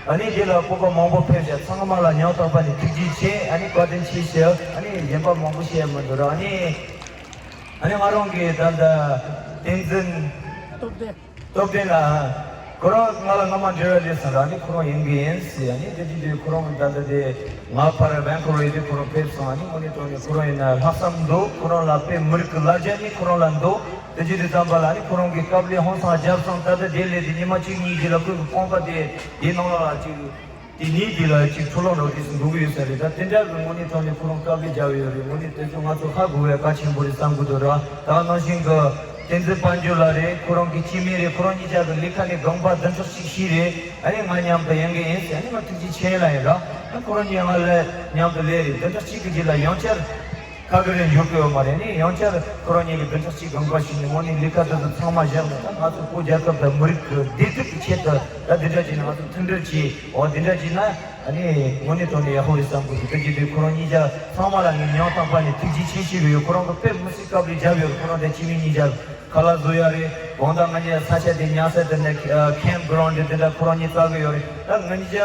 ཨ་ནི་དེ་ལ་སྤོབས་པ་མང་པོ་ཕེབས་ཤག་ཚང་མ་ལ་སྙིང་ཐག་པ་ནས་ཐུགས་རྗེ་ཆེ། ཨ་ནི་བཀའ་དྲིན་ཆེ་ཞུ། ཨ་ནི་གཞན་པ་མང་པོ་བཤད་མི་འདུག་ར། ཨ་ནི་ཨ་ནི་ང་རང་གི་ད་ལྟ་བསྟན་འཛིན་སྟོབས་ལྡན། སྟོབས་ལྡན་ལགས། ཁོ་རང་ང་ལ་སྔ་མ་འབྲེལ་བ་རེད་ཟེར། ཨ་ནི་ཁོ་རང་ཡིན་གི་ཡིན་ཟེར། ཨ་ནི་དེ་དུས་དུས་ཁོ་རང་ད་ལྟ་དེ་ང་ཕར་ཝན་ཁོ་ཝར་ཡོད་དུས་ཁོ་རང་ཕེབས་སོང་། ཨ་ནི་དངོས་གནས་དྲང་གནས་ཁོ་རང་ཡིན་ན་ལྷག་བསམ་འདུག་ཁོ་རང་ལ་དཔེ་མི་རིགས་ཀྱི་ལ་རྒྱ་ནི་ཁོ་རང་ལ་འདུག་དེ་དུས་དུས་ཙམ་པ་ལ་ཨ་ནི་ཁོ་རང་གི་དཀའ་ལས་ཧང་སང་རྒྱབ་སོང་། ད་ལྟ་དེ་ལས་དེ་ཉི་མ་གཅིག་གཉིས་རྗེས་ལ་ཁོའི་གི་རྐང་པ་དེ་དེའི་ནང་ལ་ཅིག་དེ་ནས་དེ་ལ་ཅིག་འཕྲོ་ལོང་རོ་དེ་སུ་འགྲོ་གི་ཡོད་ས་རེད། ད་དེ་འདྲ་གི་དངོས་གནས་དྲང་གནས་ཁོ་རང་དཀའ་ལས་རྒྱབ་ཡོད་རེད། དངོས་གནས་དེ་ཚོ་ང་ཚོ་ཧ་གོ་བའི་གལ་ཆེན་པོ་རེད་བསམ་གི་འདུག་ར། ད་ནང་བཞིན་གི་བསྟན་འཛིན་དཔལ་འབྱོར་ལགས་རེད། ཁོ་རང་གི་སྐྱེ་དམན་རེད། ཁོ་རང་གཉིས་ཆ་གི་ལས་ཀ་ནས་དགོངས་པ་བདུན་ཕྲག་གཅིག་ཤི་རེད། ཨ་ནི་ང་མཉམ་དུ་ཡོང་གི་ཡིན་ཟེར། ཨ་ནི་ང་ཐུགས་རྗེ་ཆེ་ལ་ཡིན་ར། ཨ་ཁོ་རང་གཉིས་ང་ལ་མཉམ་དུ་སླེབས་རེད། བདུན་ཕྲག་གཅིག་གི་རྗེས་ལ་ཡང་བསྐྱར་ཁ་གི་རེ་འཇོག་གི་ཡོད་མ་རེད། ཨ་ནི་ཡང་བསྐྱར་ཁོ་རང་གཉིས་ཀྱི་བདུན་ཕྲག་གཅིག་དགོངས་པ་ཞུས་ནས་དངོས་གནས་ལས་ཀ་དེ་ཚོ་ཚང་མ་བཞག་ནས་ད་ང་ཚོ་བོད་རྒྱལ་ཁབ་དང་མི་རིགས་ཀྱི་བདེ་སྡུག་གི་ཆེད་དུ་ད་འདི་འདྲ་བྱས་ནས་ང་ཚོ་མཐུན་སྒྲིལ་བྱས། འོ་འདི་འདྲ་བྱས་ན་ཨ་ནི་དངོས་གནས་དྲང་གནས་ཡག་པོ་རེད་བསམ་གི་འདུག་དེ་བྱས་དུས་ཁོ་རང་གཉིས་ཆ་ཚང་མ་ལ་ངས་སྙིང་ཐག་པ་ནས་ཐུགས་རྗེ་ཆེ་ཞུ་གི་ཡོད། ཁོ་རང་གི་དཔེ་མི་སྲིད་དཀའ་ལས་རྒྱབ་ཡོད། ཁོ་རང་དང་སྐྱེ་དམན་གཉིས་ཆ་ཁ་ལག་བཟོ་ཡ་རེད། དགོང་དག་ང་གཉིས་ས་ཆ་དེ་ཉལ་ས་དེ་ནས་ཁེམ་གྷི་རའུན་ཌི་དེ་འདྲ་ཁོ་རང་གཉིས་བཙལ་གི་ཡོད་རེད། ད་ང་གཉིས་ཆ་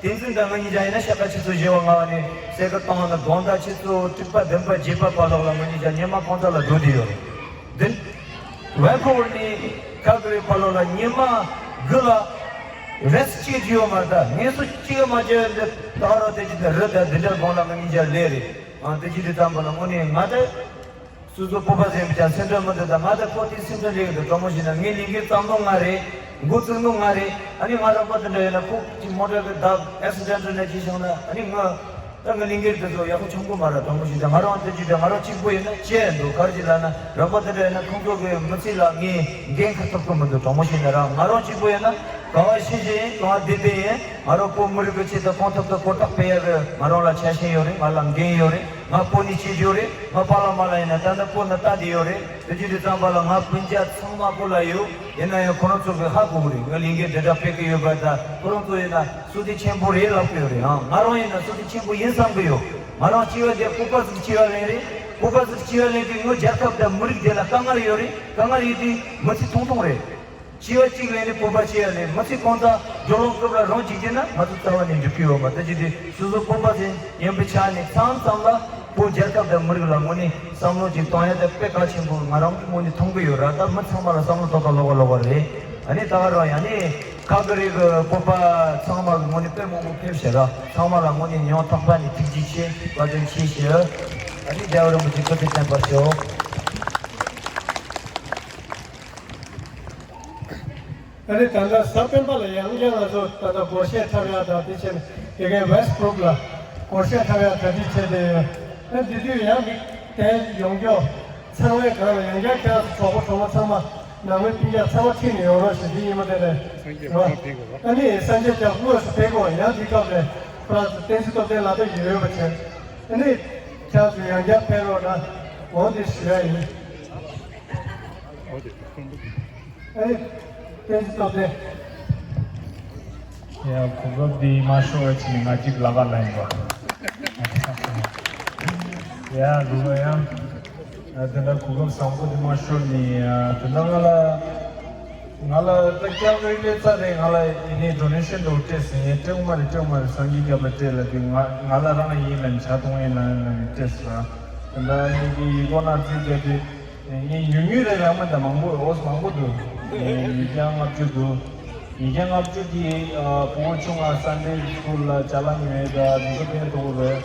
བསྟན་འཛིན་དང་ང་གཉིས་ཆ་ཡིན་ན་ཕྱེད་ཀ་ཆུ་ཚོད་བཞི་པ་ལྔ་པ་ནས་སེ་ཀ་བཏང་ནས་དགོང་དག་ཆུ་ཚོད་དྲུག་པ་བདུན་པ་བརྒྱད་པ་བར་ལོགས་ལ་ང་གཉིས་ཆ་ཉི་མ་གང་ཙམ་ལ་འགྲོ་བསྡད་ཡོད་རེད། འདི་ཝན་ཁོ་ཝར་ནས་ཁལ་གྷ་རི་བར་ལོགས་ལ་ཉི་མ་དགུ་ལ་རེ་སི་ཊི་བྱེད་རྒྱུ་ཡོད་མ་རེད། ད་ངལ་གསོ་གཅིག་ཡང་མ་བྱས། འདི་ད་རུང་དེ་ཅི་འདྲ་རི་དང་འདི་འདྲ་སྒང་ལ་ང་གཉིས་ཆ་སླེབས་རེད། ཨ་དེ་ཅི་འདྲ་ཙམ་པ་ལ་དངོས་གནས་ང་ད། སོ་སོ་སྤོབས་པ་ཟེར་བ་ཅག་སེམས་ཁྲལ་མི་འདུག་ད་ང་ད་ཁོ་དེ་སེམས་ཁྲལ་ལས་ཀྱི་འདུག་གྲོགས་མོ་ཞིག་ན་ངའི་ལས་འགན་བརྩམས་ནོ་ང་རེད། འགོ་བཙུགས་ནོ་ང་རེད། ཨ་ནི་ང་རོགས་པ་དེ་འདྲ་ཡོད་ན་ཁོ་ཅིག་མོ་ཊ་གི་བརྡབ་ཨེག་སི་ཌེན་ཊལ་ན་ཅིག་བྱུང་ན་ཨ་ནི་ང་ད་ང་ལས་འགན་དེ་ཚོ་ཡག་པོ་བྱུང་གི་མ་རེད། གྲོགས་མོ་ཞིག་ད་ང་རང་དེ་ཅིག་ད་ང་རང་གཅིག་པོ་ཡིན་ན་ཅི་ཡང་འདུག་ག་རེ་ཅིག་ལབ་ན་རོགས་པ་དེ་འདྲ་ཡོད་ན་ཁོང་ཚོ་གི་མི་ཚེ་ལ་ངས་འགན་འཁུར་ཐུབ་ཀྱི་མི་འདུག་གྲོགས་མོ་ཞིག་ན་ར་ང་རང་གཅིག་པོ་ཡིན་ན་ག་བ་ཤེས་བཞིན་ག་བ་བདེ་བདེ་ཡིན། ང་རང་བོད་མི་རིགས་ཀྱི་ཆེད་དུ་གང་ཐུབ་ཐུབ་གོ་རྟོགས་སྤེལ་ཡག་གི་ང་རང་ལ་ཆ་ཤས་ཡོད་རེད། ང་ལ་འགན་ཡོད་རེད། ང་བོད་ནས་སྐྱེས་རྒྱུ་རེད། ང་པཱ་ལགས་མ་ལགས་ཡིན་ན་ད་ལྟ་བོད་ནང་ལྟ་བསྡད་ཡོད་རེད། དེ་བྱས་དུས་ཙམ་པ་ལ་ང་སྤུན་ཀྱག་ཚང་མ་བོད་ལ་ཡོད། ཡིན་ན་ཡང་ཁོ་རང་ཚོ་གི་ཧ་གོ་གི་རེད། ང་ལས་འགན་དེ་འདྲ་སྤེལ་གི་ཡོད་པ་ད་ཁོ་རང་ཚོ་ཡིན་ན་བསོད་བདེ་ཆེན་པོ་རེད་ལབ་གི་ཡོད་རེད། ཨང་ང་རང་ཡིན་ན་བསོད་བདེ་ཆེན་པོ་ཡིན་བསམ་གི་ཡོད། ང་རང་སྐྱེ་བ་དེ་སྤོབས་པ་ཟིག་སྐྱེ་བ་ལེན་རེད། སྤོབས་པ་ཟིག་སྐྱེ་བ་ལེན་དུས་ངའི་རྒྱལ་ཁབ་དང་མི་རིགས་དེ་ལ་དཀའ་ངལ་ཡོད་རེད། དཀའ་ངལ་ཡོད་དུས་མི་ཚེ་ཐུང་ཐུང་རེད། སྐྱེ་བ་གཅིག་ལས་ནི་སྤོབས་པ་སྐྱེ་ཡ་ལས་མི་ཚེ་གང་ཚང་འགྲོ་ལོང་སྐབས་ལ་རང་འཇིག་རྒྱུ་ན་ང་ཚོ་རྩ་བ་ནས་འགྲིག་གི་ཡོད་མ་རེད། ད་ཅི་དེ་སོ་སོ་སྤོབས་པ་ཅན་ཡིན་པའི་ཆ་ནས་མཚམས་མཚམས་ལ་བོད་རྒྱལ་ཁབ་དང་མི་རིགས་ལ་དངོས་གནས་བསམ་བློ་ཅིག་གཏོང་ཡ་དེ་དཔེ་གལ་ཆེན་པོ་ང་རང་གི་ངོས་ནས་མཐོང་གི་ཡོད་ར། ད་མི་ཚང་མ་ལ་བསམ་བློ་ཏོག་ཏོག་ལོག་ག་ལོག་ག་རེད། ཨ་ནི་ད་ག་རང་ཡ་ནི་ཁ་གི་རིགས་གི་སྤོབས་པ་ཚང་མ་གི་ངོས་ནས་དཔེ་མང་པོ་ཕེབས་ཤག་ར། ཚང་མ་ལ་དངོས་གནས་སྙིང་ཐག་པ་ནས་ཐུགས་རྗེ་ཆེ་བཀའ་དྲིན་ཆེ་ཞུ། ཨ་ནི་རྒྱལ་བ་རིན་པོ་ཆེ་སྐུ་ཚེ་བརྟན་པར་ཤོག་ད་ནི་ད་ལྟ་གཟའ་སྤེན་པ་ལ་ཡང་བསྐྱར་ང་ཚོ་ད་ལྟ་སྒོར་གཞས་འཁྲབ་ཡག་དང་དེ་བྱས་ནས་དེ་གའི་ཝེ་སི་ཊི་བྷུ་རུག་ལ་སྒོར་གཞས་འཁྲབ་ཡག་གྲ་སྒྲིག་བྱས་ཏེ་ཡོད། ད་འདི་དུས་ཡང་མི་དེ་ཡོང་རྒྱུ་ཚང་མའི་སྒང་ལ་ཡང་བསྐྱར་ཁྱེད་རང་ཚོ་གྲོགས་པོ་གྲོགས་མོ་ཚང་མ་ནང་མི་སྤུན་ཀྱག་ཚང་མ་ཁྲིད་ནས་ཡོང་རོགས་ཞེས་འདི་ཉིན་མོ་དེ་ནས་རེད་བ། ད་ནི་སངས་རྒྱས་ཀྱང་དངོས་སུ་ཕེབས་དགོས། ཡང་འདི་སྐབས་ནས་ཁོ་རང་ཚོ་བསྟན་འཛིན་སྟོབས་ལྡན་ལགས་དང་ཡོད་པ་བྱས། ད་ནི་ཁྱེད་རང་ཚོ་ཡང་བསྐྱར་ཕེབས་རོགས་གནང་འོ་དེ་ཞུ་ཡ་ཡིན། ཨེ། བསྟན་འཛིན་སྟོབས་ལྡན། ཡ་གོ་སྐབས་འདི་མ་ཤོར་བ་ཅིག་ང་གཅིག་ལ་ག་ལ་ཡིན་པ། ཡ་རུ་བ་ཡང་། དེ་འདྲ་གོ་སྐབས་བཟང་པོ་འདི་མ་ཤོར་ནི་དེ་འདྲ་ང་ལ། ང་ལ་ད་སྐྱབས་རེ་སླེབས་ཚར་རེད། ང་ལ་ཡིན་ནའི་ཌོ་ནེ་ཤན་འགྲོ་སྤྲད་ཟིན་ཡིན། སྤྲད་མ་རེད་སྤྲད་མ་རེད་སངས་རྒྱས་སྐྱབས་ལ་སྤྲད་ལ་དུས་ང་ང་ལ་རང་ཡིན་ལ་ཇ་འཐུང་ཡིན་ལ་ཡིན་ལ་སྤྲད་ཟེར། དེ་འདྲ་ཡིན་གྱི་ཡིག་སྐོར་ནང་རྩིས་བརྒྱབ་དུས། ངས་ཉུང་ཉུང་རེད་ལབ་མ་ད་མང་པོ་འོ་མང་པོ་འདུག་ཉིས་བརྒྱ་ལྔ་བཅུ་འདུག་ཉིས་བརྒྱ་ལྔ་བཅུ་གི་ཕྲུ་གུ་ཆུང་བ་སན་ཌེ་སི་ཀུལ་ལ་ཅ་ལག་ཉོས་ད་འདི་ཚོ་ཕན་ཐོགས་རེད།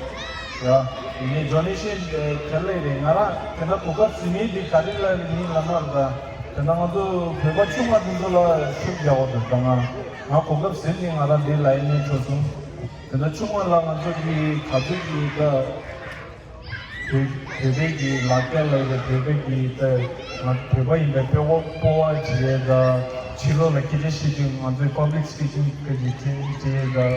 ཡ། ཡིན་ནའི་ཌོ་ནེ་ཤན་ག་ལེ་རེད། ང་རང་དེ་འདྲ་གོ་སྐབས་ཟིན་མིན་འདི་ག་རེ་ལ་ཡིན་ལབ་ན་རེད། ད་དེ་འདྲ་ང་ཚོ་བོད་པ་ཆུང་བ་འདི་ཚོ་ལ་ཤུགས་རྒྱག་དགོས་འདུག་ད་ང་ང་གོ་སྐབས་ཟིན་ནས་ང་རང་འདི་ལ་ཡིན་ནའི་འཕྲོད་སོང་། དེ་འདྲ་ཆུང་བ་ལ་ང་ཚོ་གི་ག་ཚོད་ཀྱི་ད། བོད་བོད་པའི་གི་ལག་རྩལ་ལ་ཡོད་པའི་བོད་པའི་གི་ད་ང་བོད་པ་ཡིན་པའི་དཔེ་ཧོ་སྤོབས་པ་བྱེད་ཡས་དང་ཕྱི་ལོགས་ལ་སྐད་ཆ་བཤད་དུས་ང་ཚོའི་པབ་ལིག་སི་པི་ཀིང་གི་ཊེན་བྱེད་ཡས་དང་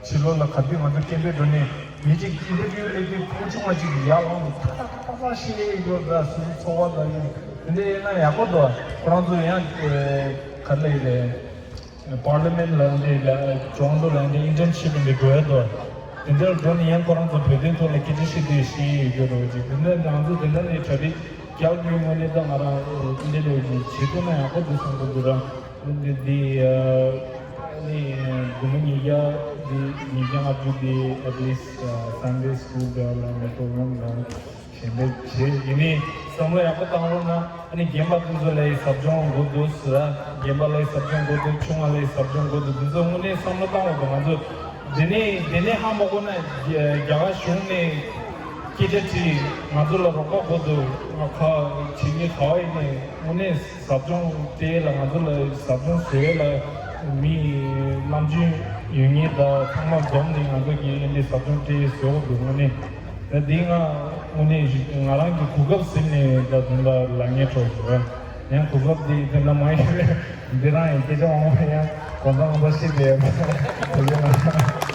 ཕྱི་ལོགས་ལ་ག་དུས་ང་ཚོ་སྐད་འབོད་འགྲོ་ནས་མི་གཅིག་ཨིན་ཊར་བིའུ་སླེབས་དུས་ཕྲུ་གུ་ཆུང་བ་གཅིག་གིས་ཡར་ལངས་ནས་ཐག་ཐག་ཐག་ཐག་བཤད་ཡས་ཡོད་ད་སོ་སོ་ཚོར་བ་ད་ཡིན་དེ་འདྲ་ཡིན་ན་ཡག་པོ་འདུག་ཁོ་རང་ཚོ་ཡང་ག་རེ་ལབ་ཡས་རེད། པར་ལི་མེན་ལ་འདི་ལ་ཊོ་རོན་ཊོ་ལ་འདི་ཨིན་ཊརན་ཤིབ་འདི་འགྲོ་ཡ་དོ། དེ་འདྲར་འགྲོ་ནས་ཡང་ཁོ་རང་ཚོ་བོད་དོན་ཐོག་ལ་སྐད་ཆ་བཤད་དུས་ཤེས་ཡོད་རྒྱུ་རོ་ཅིག་དེ་འདྲ་ང་ཚོ་དེ་འདྲ་ནས་གྲ་སྒྲིག་རྒྱག་རྒྱུའི་ངོས་ནས་ད་ང་རང་འདི་ལས་ཀྱི་བྱེད་ཐུབ་ན་ཡག་པོ་འདུག་བསམ་གི་འདུག་ར། འདི་འདི་ནི་དགུང་ལོ་ཉིས་བརྒྱ་འདི་ཉིས་བརྒྱ་ལྔ་བཅུ་འདི་at least Sunday school འདྲ་ལ་ནི་པྲོ་གྷ་རམ་ལ། གཞན་པའི་བྱེད་ཡིན་ནའི་བསམ་བློ་ཡག་པོ་བཏང་རོགས་གནང་། ཨ་ནི་རྒན་པ་དེ་ཚོ་ལ་ཡི་ཟབ་སྦྱོང་དགོས་འདུག་ཟེར། རྒན་པ་ལ་ཡི་ཟབ་སྦྱོང་དགོས་འདུག་ཆུང་བ་ལ་ཡི་ཟབ་སྦྱོང་དགོས་འདུག་འདི་ཚོ་དངོས་གནས་བསམ་བློ་བཏང་དགོས་འདུག་ང་ཚོ་འདི་ནས་འདི་ནས་ཧ་མ་གོ་ན་རྒྱ་རྒྱ་གར་གཞུང་ནས་སྐད་ཆ་དྲིས། ང་ཚོ་ལ་རོགས་པ་དགོས་འདུག་ང་ཁ་བྱེད་མཁན་ག་བ་ཡིན་ནའི་དངོས་གནས་ཟབ་སྦྱོང་སྤྲད་ལ་ང་ཚོ་ལ་ཟབ་སྦྱོང་བཟོས་ལ་མི་ནམ་རྒྱུན་ཡོད་མཁན་དང་ཚང་མ་འཛོམས་ནས་ང་ཚོ་གི་འདི་ཟབ་སྦྱོང་སྤྲད་བཟོས་དགོས་འདུག་དངོས་གནས། ད་འདི་ང་དངོས་གནས་ང་རང་གི་གོ་སྐབས་ཟིན་ནས་ད་དུང་ད་ལ་ངའི་གྲོགས་ཟེར་བ་ཡང་གོ་སྐབས་འདི་དེ་འདྲ་མ་ཡིན་པས་འདི་རང་ཡང་སྐད་ཆ་མང་པོ་ཡང་གོ་ས་མང་པོ་ཤེས་བསྡད་ཡོད་པ་དེ་ལས་ང་